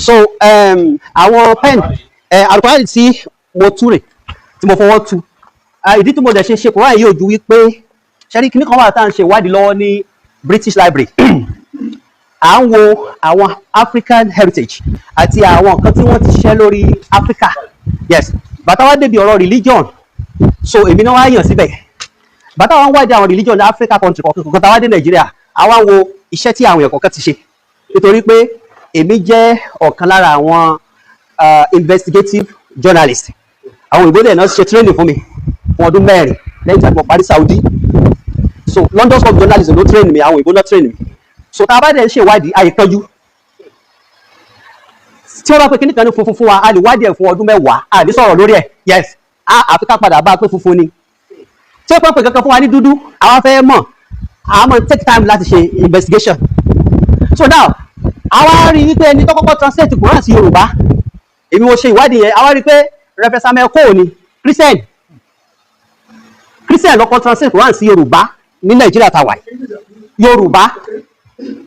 So àwọn pen Alukurani tí mo tú rè, tí mo fọwọ́ tú. Ìdí tí mo dẹ̀ ṣe ṣe Quran yìí ò ju wípé ṣẹ́rí kíní kan wà tá à ń ṣe ìwádìí lọ́wọ́ ní British Library. À ń wo àwọn African heritage àti àwọn nǹkan tí wọ́n ti ṣiṣẹ́ lórí Africa. Yes, bàtà wá débi ọ̀rọ̀ religion, so èmi náà wá yàn síbẹ̀. Bàtà wá ń wádìí àwọn religion ní Africa country kọ̀ọ̀kan kọ̀ọ̀kan, tá a wá dé Nàìjíríà, àwa ń wo iṣẹ́ tí àwọn èèyàn kọ̀ọ̀kan ti ṣe, nítorí pé èmi jẹ́ ọ̀kan lára àwọn investigative journalist. Àwọn òyìnbó dẹ̀ náà ṣe training fún mi fún ọdún 4 lẹ́yìn tí mo parí Saudi. So London School of Journalism ló train mi, àwọn òyìnbó náà train mi. So tá a bá dẹ̀ ń ṣe ìwádìí, àyíkanjú tí wọ́n bá pe kíní kan ní funfun fún wa, a lè wádìí ẹ̀ fún ọdún 10, a ní sọ̀rọ̀ lórí ẹ̀. Yes, àfi ká padà bá a pé funfun ni. Tí wọ́n pè kankan fún wa ní dúdú, àwa fẹ́ mọ̀, àwọn máa take time láti ṣe investigation. So now, àwa rí wípé ẹni tó kọ́kọ́ translate Quran sí Yorùbá, èmi mo ṣe ìwádìí yẹn, àwa rí pé Reverend Samuel Cole ni, Christian. Christian ló kọ́ translate Quran sí Yorùbá ní Nàìjíríà tàwa yìí. Yorùbá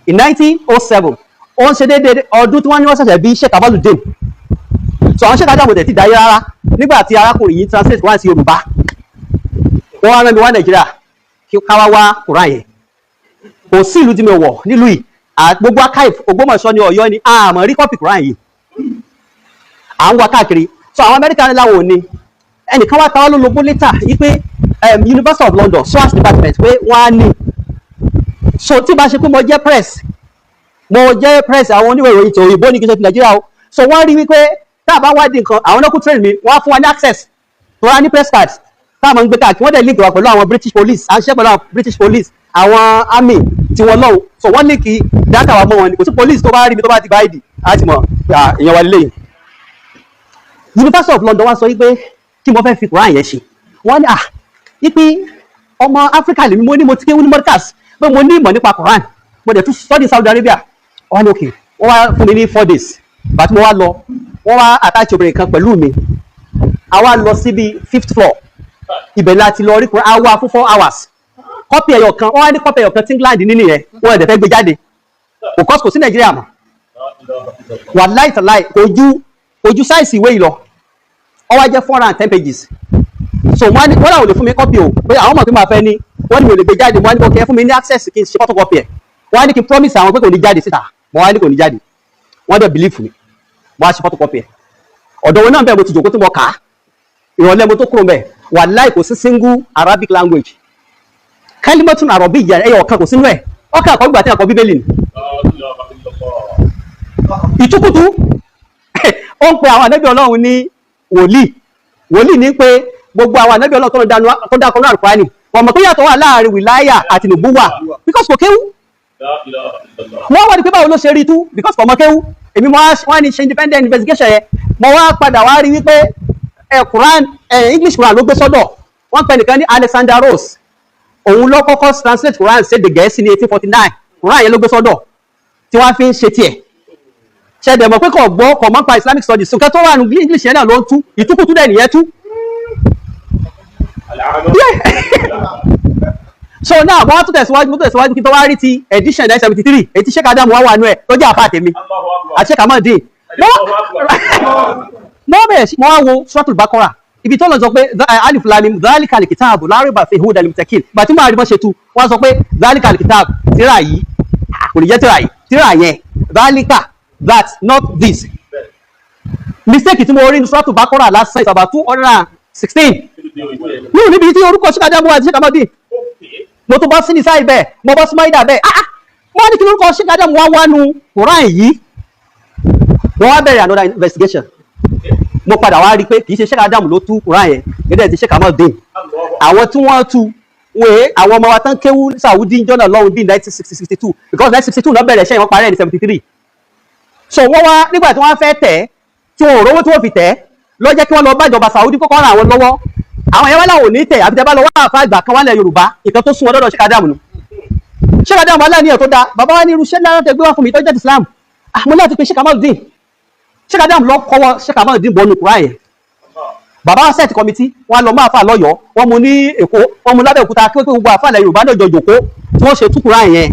in 1907, ó ń ṣe déédéé ọdún tí wọ́n ní wọ́n ṣẹ̀ṣẹ̀ bí Sheikh Kamaludin. So àwọn Sheikh Adamu tẹ̀ ti dáyé rárá nígbà tí arákùnrin yìí translate Quran sí Yorùbá. Wọ́n wá rán mi wá Nàìjíríà kí ká wá wá Quran yẹn. Kò sí ìlú tí mi wọ̀ nílùú yìí, gbogbo archive Ògbómọ̀ṣọ́ ni, Ọ̀yọ́ ni, àmọ́ rí copy Quran yìí, à ń wá káàkiri. So àwọn Amẹ́ríkà ní láwọn ò ní. Ẹnìkan wá tawá lólobó later yìí pé University of London SOAS department, pé wọ́n á ní. So tí bá ṣe pé mo jẹ́ press, mo jẹ́ press, àwọn oníwèé ìròyìn tí òyìnbó ní kí n ṣe ti Nàìjíríà o. So wọ́n rí wípé tá a bá wádìí nǹkan, àwọn náà kú train mi, wọ́n á fún wa ní access tó wá ní press cards tá a máa ń gbé káàkiri. Wọ́n dẹ̀ link wa pẹ̀lú àwọn British police, à ń ṣiṣẹ́ pẹ̀lú àwọn British police, àwọn army tí wọ́n lọ́wọ́. So wọ́n link data wa mọ́ wọn ni. Kò sí police tó bá rí mi tó bá ti gba ID, á ti mọ̀ èèyàn wa lélẹ́yìn. University of London wá sọ wípé kí mo fẹ́ fi Quran yẹn ṣe. Wọ́n ní wípé ọmọ Áfíríkà lèmi, mo ní mo ti kéwú ní Markaz, pé mo ní ìmọ̀ nípa Quran, mo dẹ̀ tún study Saudi Arabia. Wọ́n ní okay. Wọ́n wá fún mi ní 4 days. Bàtí mo wá lọ, wọ́n wá attach obìnrin kan pẹ̀lú mi. A wá lọ síbi fifth floor, ibẹ̀ láti lọ rí Quran. A wá fún 4 hours, copy ẹyọ kan. Wọ́n wá ní copy ẹyọ kan tí England ní nìyẹn. Wọ́n ẹ̀dẹ̀ fẹ́ gbé jáde because kò sí Nàìjíríà mọ́. Wàláì tàláì, kò ju size ìwé yìí lọ. Ó wá jẹ́ 410 pages. So wọ́n ní wọ́n làwọn lè fún mi copy o, pé àwọn mọ̀ pé máa fẹ́ ní. Wọ́n ní mi ò lè gbé jáde. Wọ́n ní kò kẹ́ fún mi ní access kí n ṣe photocopy ẹ̀. Wọ́n á ní kí n promise àwọn pé kò ní jáde síta. Mo wá ní kò ní jáde. Wọ́n dẹ̀ believe mi. Wọ́n á ṣe photocopy ẹ̀. Ọ̀dọ̀ wọn náà bẹ́ẹ̀ mo ti jòkó tí mo kà á. Ìrọ̀lẹ́ mo tó kúrò mbẹ̀. Wàláì, kò sí single Arabic language, kalimatun arabi ìyá ẹyọ kan kò sínú ẹ̀. Ọkàn àkọ́gbà tí a kọ Bíbélì ni. Ìtukùtù, ó ń pe àwọn ànábì Ọlọ́run ní wòlíì. Wòlíì ní pé gbogbo àwọn ànábì Ọlọ́run tó dákọ̀ ní Àlùkùránì, ọmọ tó yàtọ̀ wà láàrin wìláyà àti nùbúwà, because kò kéwú. Wọ́n wá ní pé báwo ló ṣe rí tú, because kò mọ kéwú. Èmi mo wá ní ṣe independent investigation yẹn. Mo wá padà wá rí wípé ẹ Quran, ẹ English Quran ló gbé sọ́dọ̀. Wọ́n pè nìkan ní Alexander Rose, òun ló kọ́kọ́ translate Quran sédè Gẹ̀ẹ́sì ní 1849. Quran yẹn ló gbé sọ́dọ̀ tí wọ́n fi ń ṣe tiẹ̀. Ṣẹ̀dẹ̀ mọ̀ pé kò gbọ́, kò mọ̀ pa Islamic studies. Nǹkan tó wà ní English yẹn náà ló ń tú. Ìtúkùtù dẹ̀ nìyẹn tú. Yeah. So now, mo wá tún tẹ̀síwájú, mo tún tẹ̀síwájú kí n tó wá rí ti edition 973, èyí tí Sheikh Adam wá wà nú ẹ̀, tó jẹ́ àfa tèmi àti Sheikh Amadi. Mo wá bẹ̀rẹ̀ sí, mo wá wo Suratul Baqara, ibi tó lọ sọ pé alif lam mim dhalikal kitabu la rayba fihi hudan lil muttaqin. Ìgbà tí mo àrí bọ́ ṣe tu, wọ́n sọ pé dhalikal kitab, tíra yìí, kò lè jẹ́ tíra yìí, tíra yẹn. Dhalika, that, not this. Mistake tí mo rí ní Suratul Baqara lásán is about 216 nínú níbi tí orúkọ Sheikh Adam àti Sheikh Amadi. Mo tún bọ́ sí ní sáì bẹ́ẹ̀, mo bọ́ sí Maida bẹ́ẹ̀. Ah ah, mo ní kí lórúkọ Sheikh Adam wá wánu Quran yìí? Wọ́n wá bẹ̀rẹ̀ another investigation. Mo padà wá rí i pé kì í ṣe Sheikh Adam ló tú Quran yẹn gẹ́gẹ́ ti Sheikh Amadi. Àwọn tí wọ́n tú wọ́n, àwọn ọmọ wa tán kéwú Saudi jọ́nà lọ́hùn bíi 1960, 62, because 1962 náà bẹ̀rẹ̀ iṣẹ́ yẹn, wọ́n parí ẹ̀ ní 73. So wọ́n wá nígbà tí wọ́n fẹ́ tẹ̀, tí wọn ò rówó tí wọ́n fi tẹ̀, ló jẹ́ kí wọ́n lọ bá ìjọba Saudi kọ́kọ́ ràn àwọn lọ́wọ́. Àwọn yẹn wá láwọn ò ní tẹ̀ àbí tẹ́ bá lọ wá àfa àgbà kan wálẹ̀ Yorùbá. Ìkan tó sún wọn lọ́dọ̀ Sheikh Adam nù. Sheikh Adam wà láàníyàn tó dáa. Bàbá wa ní irú iṣẹ́ lára tẹ gbé wá fún mi tó jẹ́ Islam, mo láti pe Sheikh Kamaludin. Sheikh Adam lọ kọ́wọ́ Sheikh Kamaludin bọ́nu Kùránì yẹn. Bàbá wa set committee, wọ́n lọ máa fà lọ́yọ̀ọ́, wọ́n mú ní Èkó, wọ́n mú lábẹ́òkúta, kí wọ́n pé gbogbo àfàlẹ̀ Yorùbá náà jọ jòkó tí wọ́n ṣe tú Kùránì yẹn.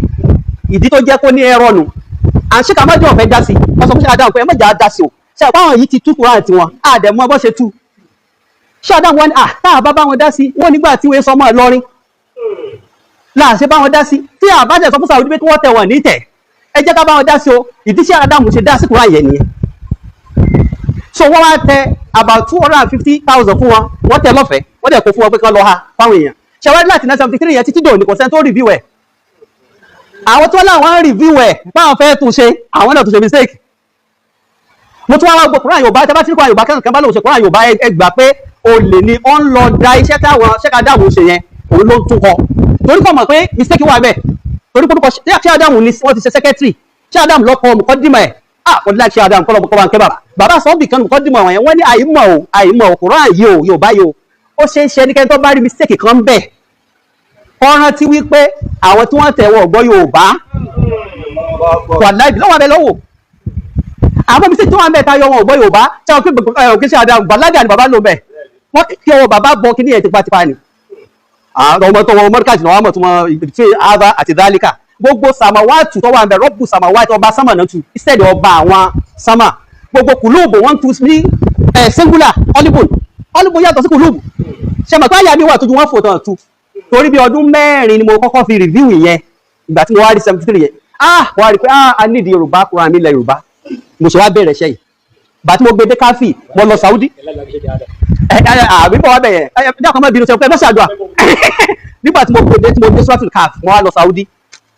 Ìdí tó jẹ́ kó ní ẹ̀rọ nù. À ń ṣe ká má jẹ́ ọ̀fẹ́ dá sí. Wọ́n sọ fún Sheikh Adam pé ẹ má jà á dá sí o, ṣe àpá àwọn yìí ti tú Quran tiwọn, àdẹ̀mọ́ bọ́ ṣe tú. Sheikh Adam wọn ni à tá a bá bá wọn dá sí, wọn nígbà tí wọ́n sọ ọmọ Ìlọrin láàṣẹ bá wọn dá sí, tí àbájẹ sọ fún Saudi pé kí wọ́n tẹ̀ wọ́n ní tẹ̀, ẹ jẹ́ ká bá wọn dá sí o. Ìdí Sheikh Adam ṣe dá sí Quran yẹn nìyẹn. So wọ́n wá tẹ about 250,000 fún wọn, wọ́n tẹ lọ́fẹ̀ẹ́, wọ́n dẹ̀ kó fún wọn pé kán lọ ha fáwọn èèyàn. Ṣẹwárí láti 1973 yẹn títí dòní, kò sẹ́ni tó review ẹ̀. Àwọn tó láwọn ń review ẹ̀ báwọn fẹ́ tún ṣe, àwọn náà tún ṣe mistake. Mo tún wá wá gbọ́ Quran Yorùbá. Tẹ́ bá tí Quran Yorùbá kẹ́kàn kan bá lóun ṣe Quran Yorùbá, ẹ gbà pé olè ni, ó ń lọ da iṣẹ́ táwọn Sheikh Adam ṣe yẹn, òun ló ń tún kọ, torí kò mọ̀ pé mistake wà bẹ́ẹ̀, torí pé orúkọ Sheikh Adam ni wọ́n ti ṣe secretary. Sheikh Adam lọ́kọ mùkọ́dìmọ̀ ẹ̀. Ah, wọ́n láti Sheikh Adam kọ́ lọ́kọ́ bá ń kẹ́ bàbá. Bàbá sọ bì kan mùkọ́dìmọ̀ wọ̀nyẹn, wọ́n ní àìmọ̀ o, àìmọ̀ o, Quran yìí o, Yorùbá yìí o, ó ṣeé ṣe ẹnikẹ́ni tó bá rí mistake kan bẹ́ẹ̀ kọ́ rántí wípé àwọn tí wọ́n tẹ̀wọ̀ gbọ́ Yorùbá wà láìpẹ́ lọ́wọ́ abẹ lọ́wọ́ àwọn mistake tó wà ń bẹ̀ tayọ wọn ò gbọ́ Yorùbá tí wọ́n pé òkè sí Adam bàlágà ni bàbá ló bẹ̀ wọ́n kí ọwọ́ bàbá bọ kí ní ẹ̀ tipátipá ni. Àwọn ọmọ tó wọ mọ́ríkàjì náà wọ́n mọ̀ tó mọ tí ava àti dálíkà gbogbo sàmàwátù tó wà ń bẹ̀, rọ́bù sàmàwátù, ọba sámà náà tu instead ọba àwọn sámà. Gbogbo kùlùbù wọ́n tu ní singular, ọlíbùn ọlíbùn yàtọ̀ sí kùlùbù. Ṣe mọ̀ pé àyà mi wà tójú wọn fò tán tu, torí bí ọdún 4 ni mo kọ́kọ́ fi review ìyẹn. Ìgbà tí mo wá rí 73 yẹn, ah, mo wá rí pé ah, I need Yorùbá Quran nílẹ̀ Yorùbá. Mo ṣe wá bẹ̀rẹ̀ iṣẹ́ yìí. Bá tí mo gbé dé káfí, mo lọ Saudi, àbí bọ̀ wá bẹ̀yẹn ẹ dákun, má bínú, sọ pé ẹ má ṣàdúrà. Nígbà tí mo gbé dé, tí mo dé Suratul Kaf, mo wá lọ Saudi,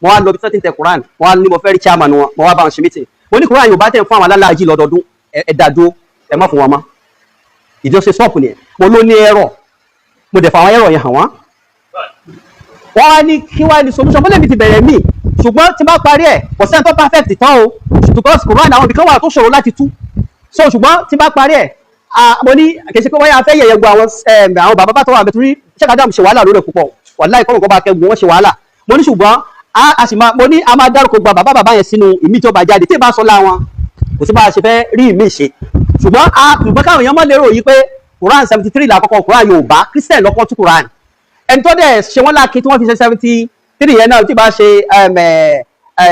mo wá lọ bí sẹ́tìn tẹ Quran, mo wá ní mo fẹ́ rí chairman wọn. Mo wá bá wọn ṣe meeting. Mo ní Quran Yorùbá tẹ̀ ń fún àwọn alálàájì lọ́dọọdún, ẹ dá dúró, ẹ má fún wọn mọ́. Ìdí ó ṣe stop nìyẹn. Mo ló ní ẹ̀rọ, mo dẹ̀ fà àwọn ẹ̀rọ yẹn hàn wọ́n. Wọ́n wá ní kí wá ní solution. Mo lè mi ti bẹ̀rẹ̀ mí, ṣùgbọ́n tí n bá parí ẹ̀, kò sẹ́ni tó perfect tán o, because Quran, àwọn ibìkan wà tó ṣòro láti tú. So ṣùgbọ́n tí n bá parí ẹ̀, mo ní kì í ṣe pé wọ́n yà fẹ́ yẹ̀yẹ̀ gbọ́ àwọn bàbá bá tó wà bẹ́ẹ̀, torí Sheikh Adam ṣe wàhálà lórí ẹ̀ púpọ̀, wàláhì, kọ́nù kọ́ bá kẹ́gun, wọ́n ṣe wàhálà. Mo ní ṣùgbọ́n a sì máa, mo ní a máa dárúkọ gba bàbá bàbá yẹn sínú ìmí tó bá jáde. Tí ì bá sọ láwọn kò sí bá a ṣe fẹ́ rí ìmí ṣe, ṣùgbọ́n káwọn èèyàn mọ́ lérò yìí pé Quran 73 làkọ́kọ́ Quran Yorùbá. Christian lọ́kọ́ tú Quran. Ẹni tó dẹ̀ ṣe wọ́n láàkí tí wọ́n fi ṣe 73 yẹn náà, tí bá ṣe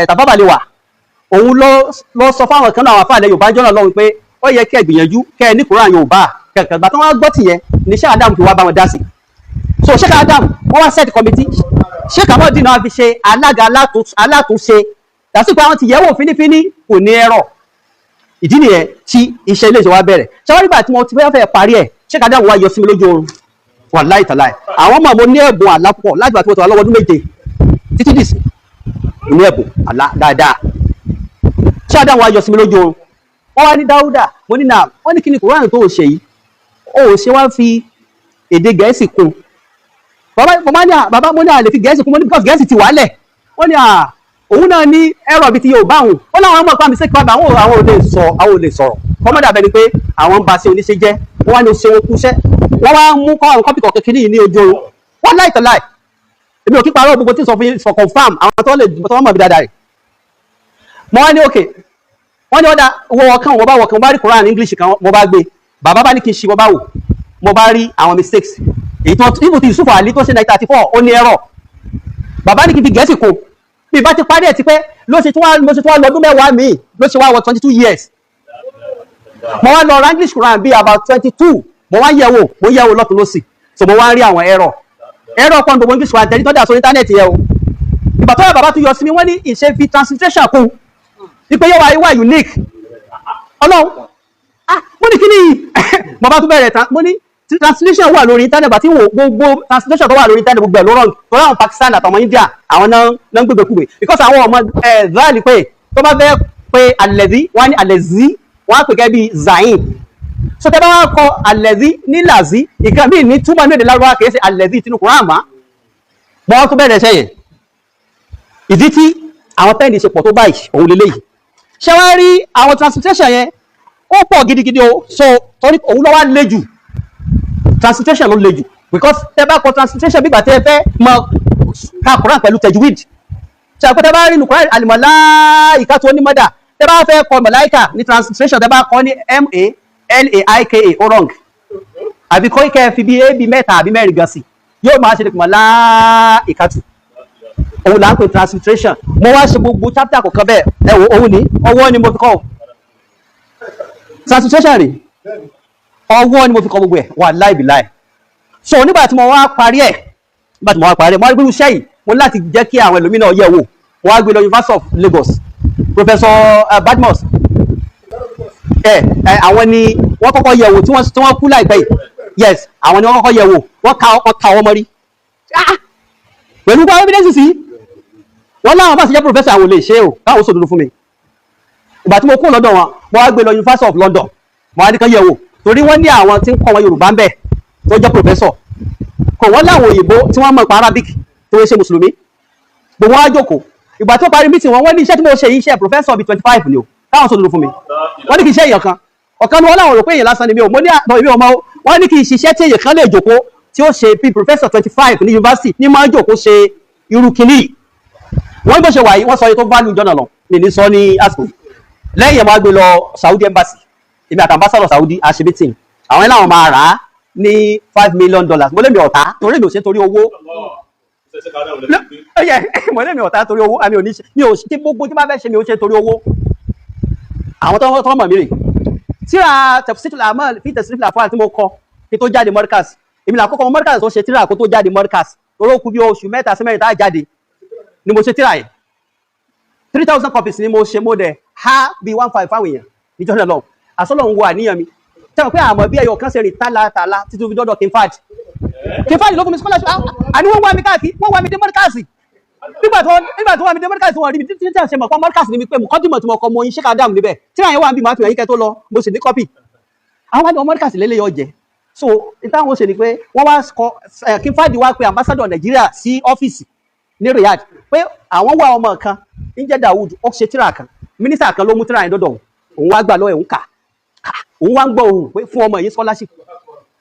Tafawa Balewa, òun ló sọ fáwọn kan náà, àwọn afáàlẹ̀ Yorùbá jọ́nà lọ́hùn pé ó yẹ kí ẹ gbìyànjú kẹ́ ẹ ní Quran Yorùbá kẹ̀kẹ́. Gbà tí wọ́n gbọ́ tìyẹn ní Sheikh Adam fi wá bá wọn dá sí. So Sheikh Adam, wọ́n wá set committee. Sheikh Amadu náà fi ṣe alága alátúnṣe dàsí pé àwọn ti yẹ̀wò fínífíní, kò ní ẹ̀rọ. Ìdí nìyẹn tí iṣẹ́ ilé ìṣe wa bẹ̀rẹ̀. Ṣé wọ́n nígbà tí wọ́n ti fẹ́ fẹ́ parí ẹ̀, Sheikh Adam wá yọ sí mi lójú oorun, wàláhì tàláhì. Àwọn ọmọ mo ní ẹ̀bùn àlá púpọ̀ láti gbà tí mo ti wà lọ́wọ́ ọdún 7 títí dìsí, mo ní ẹ̀bùn àlá dáadáa. Sheikh Adam wá yọ sí mi lójú oorun, wọ́n wá ní, "Dáúdà." Mo ní, "Náà." Wọ́n ní, "Kí ni Kùránì tó o ṣe yìí? O ò ṣe wá fi èdè Gẹ̀ẹ́sì kún?" Bàbá, mo máa ní à, bàbá, mo ní à lè fi Gẹ̀ẹ́sì kún. Mo ní because Gẹ̀ẹ́sì ti wà lẹ̀. Wọ́n ní à, òun náà ní ẹ̀rọ bíi ti Yorùbá òun. Ó láwọn ọmọ ìpamọ́ sí pàbà àwọn ò lè sọ, àwọn ò lè sọ̀rọ̀ kọ́mọ́dà bẹ́ni pé àwọn ń ba sí oníṣẹ́ jẹ́. Wọ́n wá ní oṣù wọn kúṣẹ́, wọ́n wá mú kọ́ àwọn copy kọ̀ọ̀kan kìíní ní ojú oorun. Wọ́n láì tẹ̀láì, èmi ò kí parọ́. Gbogbo tí ń sọ fún yín sọ confirm, àwọn tó lè tó wọ́n mọ̀ bí dáadáa rẹ̀. Mo wá ní òkè. Wọ́n ní ọ̀dà wọ ọ̀kan, wọ́n bá wọ̀ kan, mo bá rí Quran English kan, mo bá gbé. Bàbá bá ní kí n ṣe, mo bá wò, mo bá rí àwọn mistakes èyí tó ibù ti Yusuf Ali tó ṣe 1934, ó ní error. Bàbá ní kí n fi Gẹ̀ẹ́sì kún. Bí bá ti parí ẹ̀ ti pẹ́, ló ṣe tún wá, ló ṣe tún wá lọ́dún 10 míì, ló ṣe wá wọ 22 years. Mo wá lọ ra English Quran bíi about 22. Mo wá yẹ̀wò, mo yẹ̀wò lọ́tún lọ́sì. So mo wá ń rí àwọn error, error pọ̀ ní gbogbo English Quran tẹ́lí tó dà sórí íńtánẹ́ẹ̀tì yẹn o. Ìgbà tó yẹ, bàbá tún yọ sí mi, wọ́n ní ìṣe fi transliteration kún wípé yóò wá wá unique. Ọlọ́run, ah, mo ní kí ni? Mo bá tún bẹ̀rẹ̀ tán. Mo ní translation wà lórí internet, àti wo gbogbo translation tó wà lórí internet, gbogbo ẹ̀ ló wrong, torí àwọn Pakistan àtàwọn India, àwọn náà ń gbégbé kúgbè, because àwọn ọmọ ẹ̀ zali pé tó bá fẹ́ pé alẹ́zí, wọ́n á ní alẹ́zí, wọ́n á pè gẹ́gẹ́ bí zain. So tẹ́ bá wá kọ alẹ́zí ní làzí, ìkan míì ní túmọ̀ ní èdè Lárúbáwá, kìí ṣe alẹ́zí tinú Kùránì àmọ́ wọ́n tún bẹ̀rẹ̀ iṣẹ́ yẹn. Ìdí tí àwọn pẹ́ẹ́nì ṣe pọ̀ tó báyìí, òun lélẹ́yìí. Ṣé wá rí àwọn transliteration yẹn, ó pọ̀ gidigidi o. So torí òun ló wá le jù, transliteration ló le jù, because tẹ́ bá kọ transliteration, bí gbà tẹ́ fẹ́ mọ ka Quran pẹ̀lú tajwid. Ṣe àpẹẹrẹ, tẹ́ bá rí nù Quran al-malaika tó ní mọ́dà, tẹ́ bá fẹ́ kọ màláìkà ní transliteration, tẹ́ bá kọ ní m a l a i k a, ó wrong. Àbí kọ́ kẹ́ fi bí a bí mẹ́ta àbí mẹ́rin gan sí, yóò máa ṣe màláìkàtù. Òun là ń pè transliteration. Mo wá ṣe gbogbo chapter kọ̀ọ̀kan bẹ́ẹ̀. Ẹ wo, òun ní ọwọ́ ni mo fi kọ́ o. Transliteration rè, ọwọ́ ni mo fi kọ́ gbogbo ẹ̀, wà láìbìláì. So nígbà tí mo wá parí ẹ̀, nígbà tí mo wá parí ẹ̀, mo wá rí pé iṣẹ́ yìí, mo ní láti jẹ́ kí àwọn ẹlòmíràn yẹ̀ wò. Mo wá gbé lọ University of Lagos. Professor Badmus, ẹ ẹ àwọn ni wọ́n kọ́kọ́ yẹ̀ wò tí wọ́n kú láìpẹ́ yìí. Yes, àwọn ni wọ́n kọ́kọ́ yẹ̀ wò. Wọ́n ka ọwọ́ mọ́rí. Ah! Pẹ̀lú bá evidence sí wọ́n láwọn bá sì jẹ́ professor, àwọn ò lè ṣe o, káwọn sòdodo fún mi. Ìgbà tí mo kúrò lọ́dọ̀ wọn, mo wá gbé lọ University of London. Mo wá ní kán yẹ̀ wò, torí wọ́n ní àwọn tí ń kọ́ wọn Yorùbá ń bẹ̀ tó jẹ́ professor kò wọ́n láwọn òyìnbó tí wọ́n mọ̀ pa Arabic tó ń ṣe mùsùlùmí. Gbogbo wọn á jókòó. Ìgbà tó parí meeting wọn, wọ́n ní iṣẹ́ tí mo ṣe yìí, iṣẹ́ professor bíi 25 ni o, káwọn sòdodo fún mi. Wọ́n ní kì í ṣe èèyàn kan ọ̀kan ni wọ́n láwọn rò pé èèyàn lásán ni mi ò. Mo ní àná èmi ò mọ̀ o. Wọ́n ní kì í ṣiṣẹ́ tí èèyàn kan lè jókòó tí ó ṣe bí professor 25 ní university ní máa ń jókòó ṣe irú kinní yìí. Wọ́n bó ṣe wà yìí, wọ́n sọ iye tó value jọ́nà lọ, mi ní sọ ní àsìkò yìí. Lẹ́yìn ẹ̀, máa gbé lọ Saudi Embassy. Èmi àti ambassador Saudi a ṣe meeting. Àwọn ẹ̀ láwọn máa rà á ní $5 million. Mo lé mi ọ̀tá torí mi ò ṣe torí owó. Mo lé mi ọ̀tá torí owó. Àmì ò ní ṣe, mi ò ṣe gbogbo tí bá fẹ́ ṣe, mi ò ṣe torí owó. Àwọn tó mọ̀ mí rè. Tíra Tafsirul Amal fi Tasrifil Af'al tí mo kọ kí tó jáde Markaz, èmi là kọ́kọ́ Markaz tó ṣe tíra kó tó jáde Markaz. Orókù bí oṣù 3 sí 4 tá a jáde ni mo ṣe tíra yẹn. 3,000 copies ni mo ṣe. Mo dẹ̀ ha bí 1.5 fáwọn èèyàn níjọ́ náà lọ. Àsọlọ̀ ń wo àníyàn mi tẹ́wọ̀n pé àmọ́ bí ẹyọ kan ṣe rìn tálátàlá títí fi dọ́dọ̀ King Fahd. King Fahd ló fún mi scholarship. Àní wọ́n wá mi káàkiri, wọ́n wá mi dé Markaz. Nígbà tó wá mi dé Markaz, wọ́n rí mi títí tí a ṣe mọ̀ pé Markaz ni mi, pé mọ̀kọ́dìmọ̀ tí mo kọ, mo yin Sheikh Adam níbẹ̀. Tí àyẹ̀wò àbí màá fi hàn yín kẹ́ tó lọ. Mo sì ní copy. Àwọn wá ní ọmọ Markaz lélẹ̀ yọ jẹ. So ìtàwọn ṣe ni pé wọ́n wá kọ King Fahd wá pé ambassador Nàìjíríà sí ọ́fíìsì ní Riyadh pé àwọn wá ọmọ kan ń jẹ́ Dawood, ó ṣe tíra kan, mínísítà kan ló mú tíra yẹn dọ́dọ̀ òun. Òun wá gbà lọ́wọ́ ẹ̀, òun kà. Òun wá ń gbọ́ òun pé fún ọmọ yìí scholarship,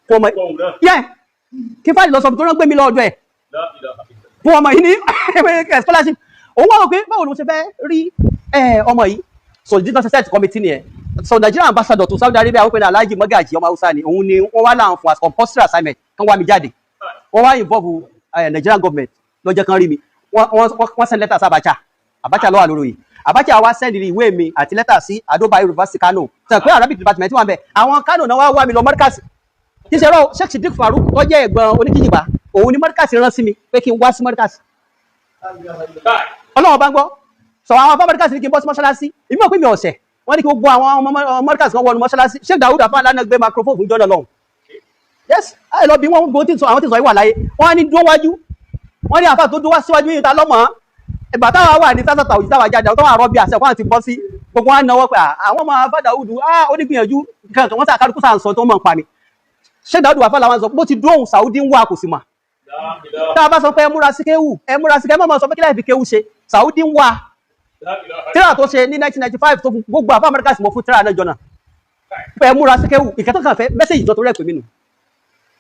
fún ọmọ yìí. King Fahd lọ sọ tó rán gbé mi lọ́dọ̀ ẹ̀, fún ọmọ yìí ní scholarship. Òun wá wò pé báwo ni mo ṣe fẹ́ rí ọmọ yìí. So the set committee nìyẹn. So Nigerian ambassador to Saudi Arabia, wọ́n pè ní Alhaji Magaji, ọmọ Hausa ni òun, ni wọ́n wá láwọn fún as compulsory assignment kan wá mi jáde. Wọ́n wá involve Nigerian government lọ́jọ́ kan rí mi. Wọ́n send letter sí Abacha. Abacha ló wà lórí yìí. Abacha wá send ìwé mi àti lẹ́tà sí Ado Bayero University Kano, sọ pé Arabic department wà ń bẹ̀. Àwọn Kano náà wá wá mi lọ Markaz. Kí ṣe rọ Sheikh Sidik Farouk tó jẹ́ ẹ̀gbọ́n oníkíjìpá, òun ni Markaz rán sí mi pé kí n wá sí Markaz. Ọlọ́wọ́ bá ń gbọ́ sọ àwọn afá Markaz ní kí n bọ́ sí mọ́ṣáláṣí. Èmi mọ̀ pé mi ọ̀sẹ̀ wọ́n ní kí gbogbo àwọn ọmọ Markaz kan wọnú mọ́ṣáláṣí. Sheikh Dawood afa lánàá gbé microphone fún jọ́nà lọ́hùn. Yes, ẹ lọ bí wọ́n gbogbo tí ń sọ, àwọn tí ń sọ yìí wà láyé. Wọ́n á ní dúró wájú, wọ́n ní àfà tó dúró wá síwájú yìí, ta lọ́mọ́ ìgbà táwa wà ní sásàtà òjì táwa jáde, àwọn tó wà rọ́bì àṣẹ fún àti bọ́ sí gbogbo wọn náwó pé àwọn ọmọ afá Dawood, ó ní gbìyànjú kankan. Wọ́n sà kálukú sà ń sọ tó mọ̀ ń pa mi. Sheikh Dawood wà fà làwọn sọ bó ti dúró òun Saudi ń wà kò sì mà. Tá a bá sọ pé ẹ múra sí kéwù, ẹ múra sí kéwù, ẹ má máa sọ pé kí láì fi kéwù ṣe. Saudi ń wà. Tíra tó ṣe ní 1995 tó fún gbogbo àfá Amẹ́ríkà sì mọ́ fún tíra náà jọ náà pé ẹ múra sí kéwù. Ìkẹtọ́ kan fẹ́ message tó rẹ̀ pè mí nù.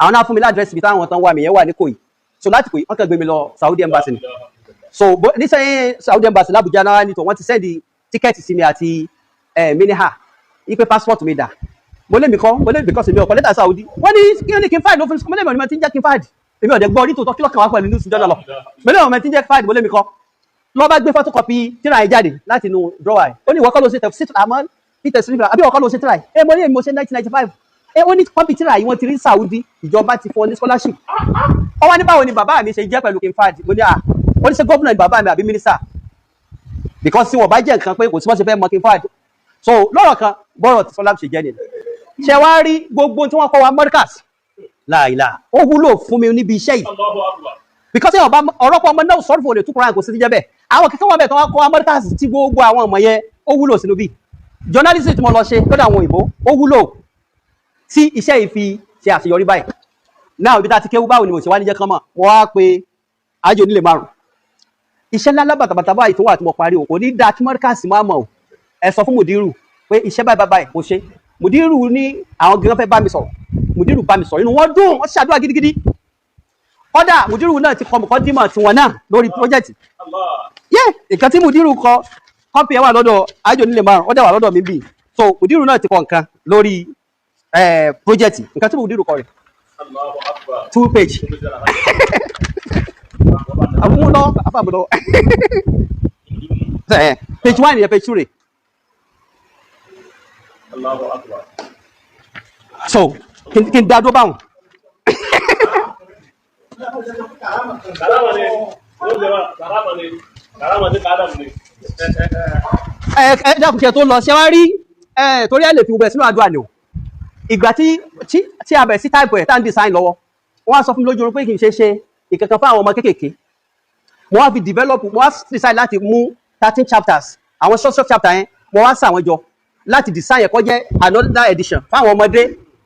Àwọn náà fún mi ládírẹ́sì ibi táwọn tán wà mí yẹn wà ní Kòyí. So láti Kòyí, wọ́n kàn gbé mi lọ Saudi Embassy ni. So nísìnyí Saudi Embassy l'Abuja náà ní tó wọ́n ti send ticket sí mi àti miniha ipe passport mi dà. Mo lé mi kọ́, mo lé mi because mi ò kọ́ lẹ́tà Saudi. Wọ́n ní kí ní King Fahd ló fún mi. Mo lé mi ò ní ma ti ń jẹ́ King Fahd. Èmi ò dẹ̀ gbọ́ nítòótọ́. Kí lọ́kàn wá pẹ̀lú news jọ́nà lọ? Mo lé mi ò ní ti ń jẹ́ Fahd. Mo lé mi kọ́. Lọ́ bá gbé photocopy tíra yẹn jáde láti inú drawer ẹ̀. Ó ní ìwọ kọ́ ló ṣe tẹ̀ àmọ́ Peter Smith, àbí ìwọ kọ́ ló ṣe tíra yìí? Ẹ mo ní èmi mo ṣe 1995. Ẹ ó ní copy tíra yìí, wọ́n ti rí Saudi, ìjọba ti fún ọ ní scholarship. Ó wá ní báwo ni bàbá mi ṣe jẹ́ pẹ̀lú King Fahd? Mo ní à, ó ní ṣe gómìnà ni bàbá mi àbí mínísítà? Because tí wọ́n bá jẹ́ nǹkan pé kò sí wọ́n ṣe fẹ́ mọ King Fahd. So lọ́rọ̀ kan, bọ́rọ̀ tí sọlá ṣe jẹ́ nìyẹn. Ṣe wá rí gbogbo tí wọ́n kọ́ wa Markaz láìláà, ó wúlò fún mi níbi iṣẹ́ yìí because ẹ̀ ọba ọ̀rọ̀pọ̀ ọmọ náà sọ̀rọ̀ fún olè túkúrò kò sí ti jẹ́ bẹ́ẹ̀. Àwọn kẹ́kẹ́ wọn bẹ̀ tó wọ́n kọ́ wa Markaz tí gbogbo àwọn ọmọ yẹn, ó wúlò sínú bí journalism tí mo lọ ṣe lọ́dọ̀ àwọn òyìnbó, ó wúlò tí iṣẹ́ yìí fi ṣe àṣeyọrí báyìí náà. Ibi tá a ti kéwú, báwo ni mo ṣe wá níjẹ́ kán mọ̀? Wọ́n á pe ájò nílé márùn iṣẹ́ ńlá bàtàbàtà báyìí tó wà tí mo parí o, kò ní dáa kí Markaz máa mọ̀ o. Ẹ sọ fún mùdírù pé iṣẹ́ báyìí báyìí mo ṣe. Mùdírù ní àwọn gan fẹ́ bá mi sọ̀rọ̀. Mùdírù bá mi sọ̀rọ̀, inú wọn dùn, wọ́n ṣàdúrà gidigidi. Kódà mùdírù náà ti kọ mọ̀kọ́dímọ̀ tiwọn náà lórí project yẹ. Nǹkan tí mùdírù kọ, copy ẹ̀ wà lọ́dọ̀ ájò nílé márùn, ó dẹ̀ wà lọ́dọ̀ mi bì. So mùdírù náà ti kọ nǹkan lórí project. Nǹkan tí mùdírù kọ rẹ̀, two page. Àwọn mú lọ àfa mú lọ. Page 1 yẹn, page 2 rè. Allahu Akbar. So kí n dá dúró báwọn. Karama ne. Ó jẹ́ wa, karama ne. Karama ní kádàm ni. Ẹ ẹ dákun, kí ẹ tó lọ, ṣé wá rí ẹ, torí ẹ lè fi gbogbo ẹ sínú àdúrà ni o. Ìgbà tí a bẹ̀rẹ̀ sí type ẹ̀, tá à ń design lọ́wọ́, wọ́n á sọ fún mi lójú oorun pé kì í ṣe ìkankan fún àwọn ọmọ kéékèèké. Mo wá fi develop, mo wá decide láti mú 13 chapters, àwọn short short chapter yẹn, mo wá sà wọ́n jọ láti design ẹ̀ kó jẹ́ another edition fáwọn ọmọdé,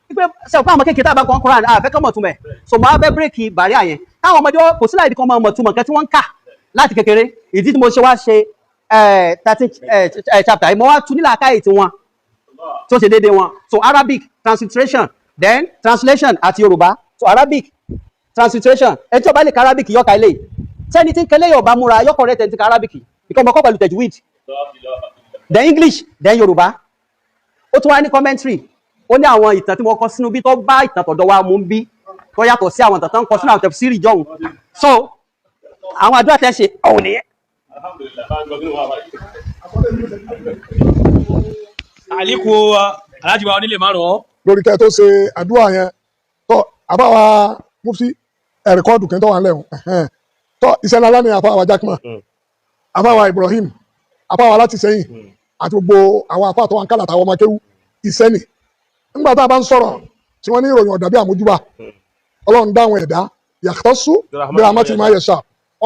wípé ṣe fún àwọn kéékèèké tá a bá kọ́ Quran, àfẹ́ kọ́ mọ̀ túmọ̀ ẹ̀. So mo wá fẹ́ break barrier yẹn, táwọn ọmọdé kò sí láì di kan mọ̀ túmọ̀ nǹkan tí wọ́n ń kà láti kékeré. Ìdí tí mo ṣe wá ṣe 13 chapter yìí, mo wá tú nílàákàyè tiwọn tó ṣe déédéé wọn. So Arabic transliteration, then translation àti Yorùbá. So Arabic transliteration, ẹ tí ó bá lè ka Arabic, yọka ilé sẹ́ni tí ń kẹlẹ́ yóò bá múra yọkọ̀ rẹ̀ tẹ̀ ti ka Arabic ìkọ́ ọmọ kọ́ pẹ̀lú tajwid, then English, then Yorùbá. Ó tún wá ní commentary, ó ní àwọn ìtàn tí mo kọ sínú bí tó bá ìtàn tọ̀dọ̀ wa mú bí tó yàtọ̀ sí àwọn ìtàn tó ń kọ sínú àwọn tafsiri jọ̀hún. So àwọn àdúrà tẹ́ ṣe òun nìyẹn. Alhamdulillah. Bá ń gbọ́ kí ló wà báyìí. Àlékò alájí wa onílé márùn-ún. Lórí kẹ́ tó ṣe àdúrà yẹn tó àbáwa mufti ẹ̀rìkọ́dù kí n tó wà lẹ́hùn tó iṣẹ́ ńlá ní àfáwà Jákèmá, àfáwà Ibrahim, àfáwà láti sẹ́yìn àti gbogbo àwọn àfáà tó wà ń kálà àtàwọn ọmọ kéwú iṣẹ́ nì. Nígbà tá a bá ń sọ̀rọ̀ tí wọ́n ní ìròyìn ọ̀dà bí àmójúbà, Ọlọ́run dáhùn ẹ̀dá yàtọ̀sù bí ramati máa yẹ ṣá.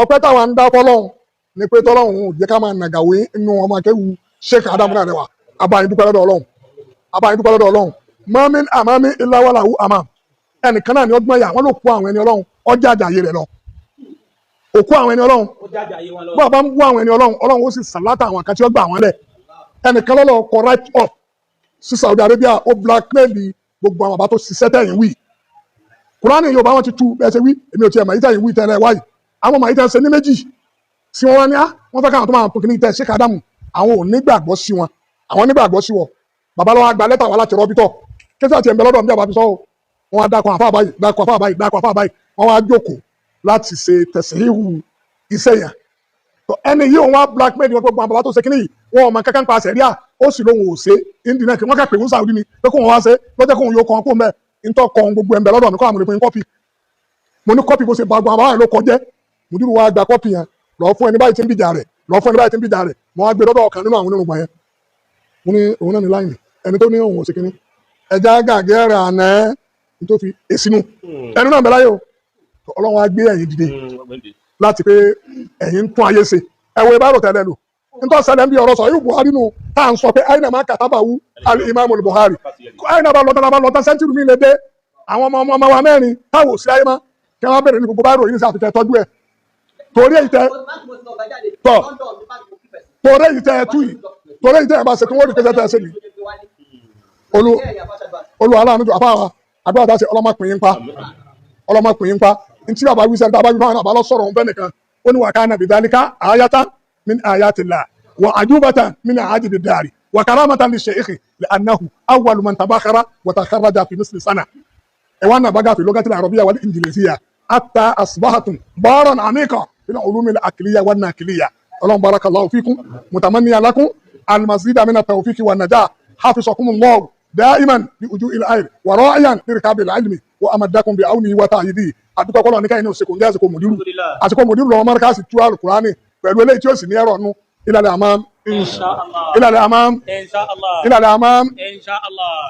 Ọpẹ́ táwa ń dá fọlọ́run ni pé tọ́lọ́run ò jẹ́ ká máa nàgàwé inú ọmọ kéwú Sheikh Adamu náà rẹwà. Abáyé dúpẹ́ lọ́dọ̀ Ọlọ́run, abáyé dúpẹ́ lọ́dọ̀ Ọlọ́run. Mọ́mí àmàmí ìlàwọ́làwù àmàm, ẹnìkan náà ni ọgbọ́n yà wọ́n ló kó àwọn ẹni Ọlọ́run ọjà àjàyè rẹ̀ lọ, òkú àwọn ẹni Ọlọ́run. Bó a bá ń bú àwọn ẹni Ọlọ́run, Ọlọ́run ó sì sàlátà àwọn kan tí ó gbà wọ́n lẹ̀. Ẹnìkan lọ́lọ́ kọ write up sí Saudi Arabia, ó blackmail gbogbo àwọn àbá tó ṣiṣẹ́ tẹ̀yìn wí. Kúránì Yorùbá wọn ti tú bẹ́ẹ̀ ṣe wí. Èmi ò tiẹ̀ mọ̀ yìí tẹ̀yìn wí tẹ́lẹ̀ wáyìí. Àwọn mọ̀ yìí tẹ̀ ṣe ní méjì sí wọn wá ní á wọ́n fẹ́ káwọn tó máa tó kí ní tẹ̀ ṣé kádàmù. Àwọn ò nígbàgbọ́ sí wọn, àwọn nígbàgbọ́ sí wọn. Bàbá lọ́wọ́ gba lẹ́tà wá láti rọ́bítọ̀ kí àti ẹ̀mbẹ́ lọ́dọ̀ mi àbá fi sọ́ wọn á dákọ̀ àfáà báyìí, dákọ̀ àfáà báyìí, dákọ̀ àfáà báyìí. Wọ́n wá jókòó láti ṣe tẹ̀síhù iṣẹ́ yẹn. Ẹni yìí, òun wá blackmail wọn, gbogbo àwọn bàbá tó ṣe kíní yìí, wọn ò mọ kankan pa sẹ̀ríà. Ó sì lóhun ò ṣe indi náà kí wọ́n kà pé ń Saudi ni pé kóun wá ṣe lọ́jọ́ kóun yóò kàn kó mbẹ́ ntọ́ kọ́ gbogbo ẹ̀mbẹ́ lọ́dọ̀ mi kọ́ àmúlẹ̀ fún copy. Mo ní copy bó ṣe ba gbogbo àwọn bàbá yẹn ló kọjẹ́. Mùdírù wa gba copy yẹn lọ fún ẹni báyìí tí ń bìjà rẹ̀, lọ fún ẹni báyìí tí ń bìjà rẹ̀. Mo wá gbé lọ́dọ̀ ọ̀kan nínú àwọn onírùngbọ̀n yẹn. Mo ní òun náà ní láìní ẹni tó ní òun ò ṣe kíní ẹja gàgẹ́ rẹ̀ àná tó fi èsì nù. Ẹni náà ń bẹ láyé o. Ọlọ́run á gbé ẹ̀yin dìde láti pé ẹ̀yin ń tún ayé ṣe. Ẹ̀wọ̀ ìbárò tẹ́lẹ̀ lò nítorí ṣẹlẹ̀ ń bí ọ̀rọ̀ sọ yóò Buhari nù tá à ń sọ pé àyìnà máa kàtàbà wú al-Imam Buhari. Àyìnà bá lọ́tàn bá lọ́tàn century mi lè dé, àwọn ọmọ ọmọ wa mẹ́rin táwọn ò sí ayé mọ́ kí wọ́n bẹ̀rẹ̀ ní gbogbo báyìí ròyìn ní sàtúntẹ̀ tọ́jú ẹ̀ torí èyí tẹ tọ́ torí èyí tẹ ẹ tú yìí, torí èyí tẹ ẹ bá ṣe kí wọ́n rí pé tẹ́ ẹ ṣe ni olú olú aláàánú jù. Àfáà wa, àdúrà tá a ṣe, ọlọ́mọ pín in pa, ọlọ́mọ pín in pa. Ntí bàbá wí sẹ́ni tá a bá wí fáwọn àbá lọ sọ̀rọ̀ òun fẹ́ nìkan. Ó ní wa kana bidhalika ayatan min ayatillah wa ajubatan min ajibi dari wa karamatan li shaykhi li'annahu awwalu man tabakhara wa takharraja fi misli sana ẹ wá nàbàgà fi lugati al-arabiyya wal injiliziyya hatta asbahatum baran amika fil ulumi al-aqliyya wan naqliyya. Ọlọ́run, barakallahu fikum, mutamanniyan lakum al-mazida min at-tawfiqi wan najah. Hafizakumullahu daiman bi wujuhil khair wa ra'iyan li rikabil ilmi wa amadakum bi aunihi wa ta'yidihi. Àdúgbò kọlọ ní káyìn ní òsèkò ń jẹ́ àsìkò mùdírù, àsìkò mùdírù lọ́wọ́ mọ́ríkàsì tú alukurani pẹ̀lú eléyìí tí ó sì ní ẹ̀rọ nu. Ilal amam. Insha Allah. Ilal amam. Insha Allah. Ilal amam. Insha Allah.